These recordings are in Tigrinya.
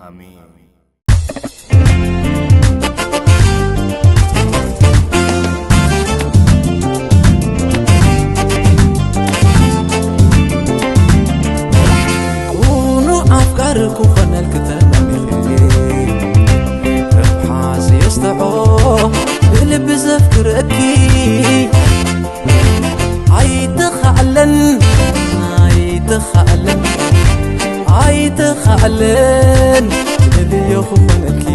ኣሜን። ኩኑ ኣፍቃሪ ክኾነልኪ ተመኒኺ፣ ረብሓ ዘየስተዖ ብልቢ ዘፍቅረኪ። ኣይተኻእለን፣ ኣይተኻእለን፣ ኣይተኻእለን፣ ልብዮ ክኾነልኪ።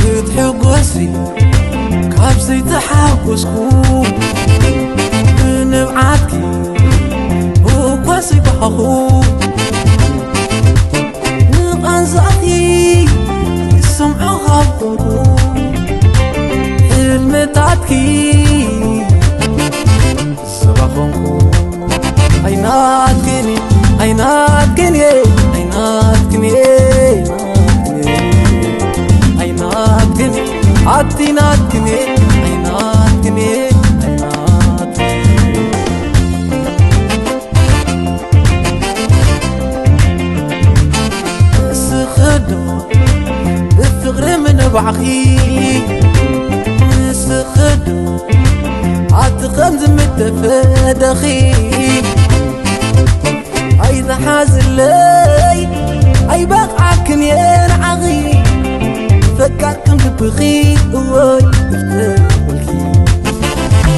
ክትሕጎሲ ካብ ዘይተሓጎስኩ፣ ብንብዓትኪ እኳ ዘይበሃኹ፣ ንቓንዛኺ ዝሰምዖ ካብ ኮንኩ፣ ሕልምታትኪ ዝባ ኮንኩ። ኣይናትክን፣ ኣይናትክን፣ ኣይናትክን፣ ኣይናትክን፣ ኣቲ ናትክን፣ ኣይናትክን፣ ኣይናትክን። ንስኺ ዶ ብፍቕሪ ምንባዕኺ፣ ንስኺ ዶ ኣቲ ከም ዝምተፈደኺ። ኣይትሓዝለይ ኣይበቕዓክን እየ ንዓኺ፣ ፈቃር ከም ልብኺ እወይ እፍተወልኪ።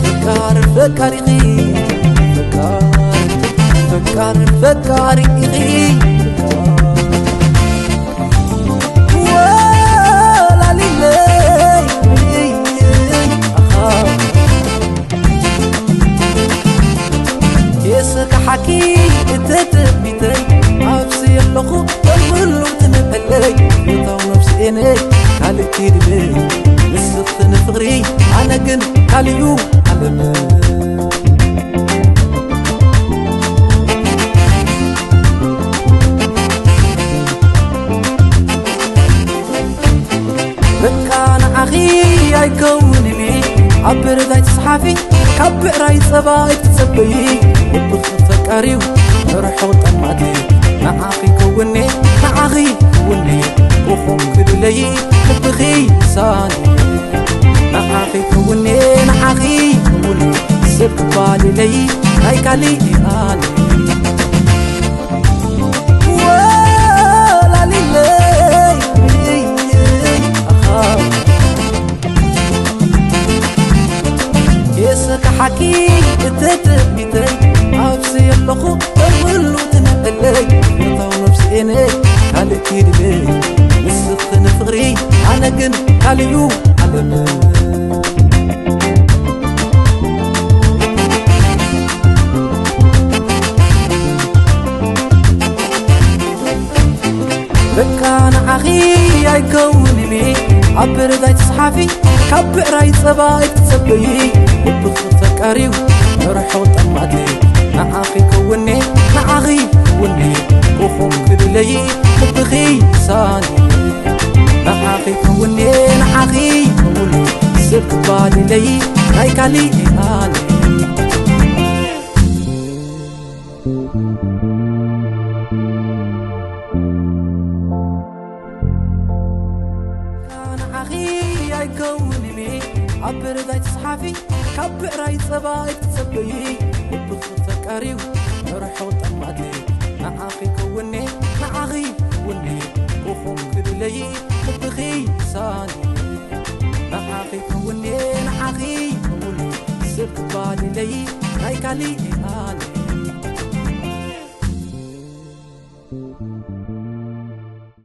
ፈቃር ፈቃሪኺ፣ ፈቃር ፈቃር ፈቃሪ ኢኺ። ወላሊለይ፣ ኣኻ። የስካሓኪ እተተቢተይ፣ ኣብዚ ኣለኹ ተብሉ ትንዕለይ። እታው ነፍሲ እኔ ካልእኪ ድለይ፣ ንስኺ ንፍቕሪ፣ ኣነ ግን ካልእዩ ዓለም። በቃ ንዓኺ ኣይከውንን እየ፣ ኣብ በረድ ኣይትስሓፊ፣ ካብ ብዕራይ ጸባ ኣይትጸበዪ። ልብኺ ፈቃሪዩ ንርሑ ጠማቲ፣ ንዓኺ ከውኔ፣ ንዓኺ ከውኔ፣ ብኹም ክድለዪ፣ ልብኺ ሳኒ። ንዓኺ ከውኔ፣ ንዓኺ ከውኔ፣ ሰብ ክባልለዪ፣ ናይ ካሊእ ኣነ። ወላሊለይ፣ ኣኻ። የስካሓኪ እተተቢተይ፣ ኣብዚ ኣለኹ ተብሉ ትንዕለይ። እታው ነፍሲ እኔ ካልእኪ ድለይ፣ ንስኺ ንፍቕሪ፣ ኣነ ግን ካልእዩ ዓለም። በቃ ንዓኺ ኣይከውንን እየ፣ ኣብ በረድ ኣይትስሓፊ፣ ካብ ብዕራይ ጸባ ኣይትጸበዪ። ልብኺ ፈቃሪዩ ንርሑ ጠማቲ፣ ንዓኺ ከውኔ፣ ንዓኺ ከውኔ፣ ብኹም ክድለዪ፣ ልብኺ ሳኒ። ንዓኺ ከውኔ፣ ንዓኺ ከውኔ፣ ሰብ ክባልለዪ፣ ናይ ካሊእ ኣነ። ንዓኺ ኣይከውንን እየ፣ ኣብ በረድ ኣይትስሓፊ፣ ካብ ብዕራይ ጸባ ኣይትጸበዪ። ልብኺ ፈቃሪዩ ንርሑ ጠማቲ፣ ንዓኺ ከውኔ፣ ንዓኺ ከውኔ፣ ብኹም ክድለዪ፣ ልብኺ ሳኒ። ንዓኺ ከውኔ፣ ንዓኺ ከውኔ፣ ሰብ ክባልለዪ፣ ናይ ካሊእ ኣነ።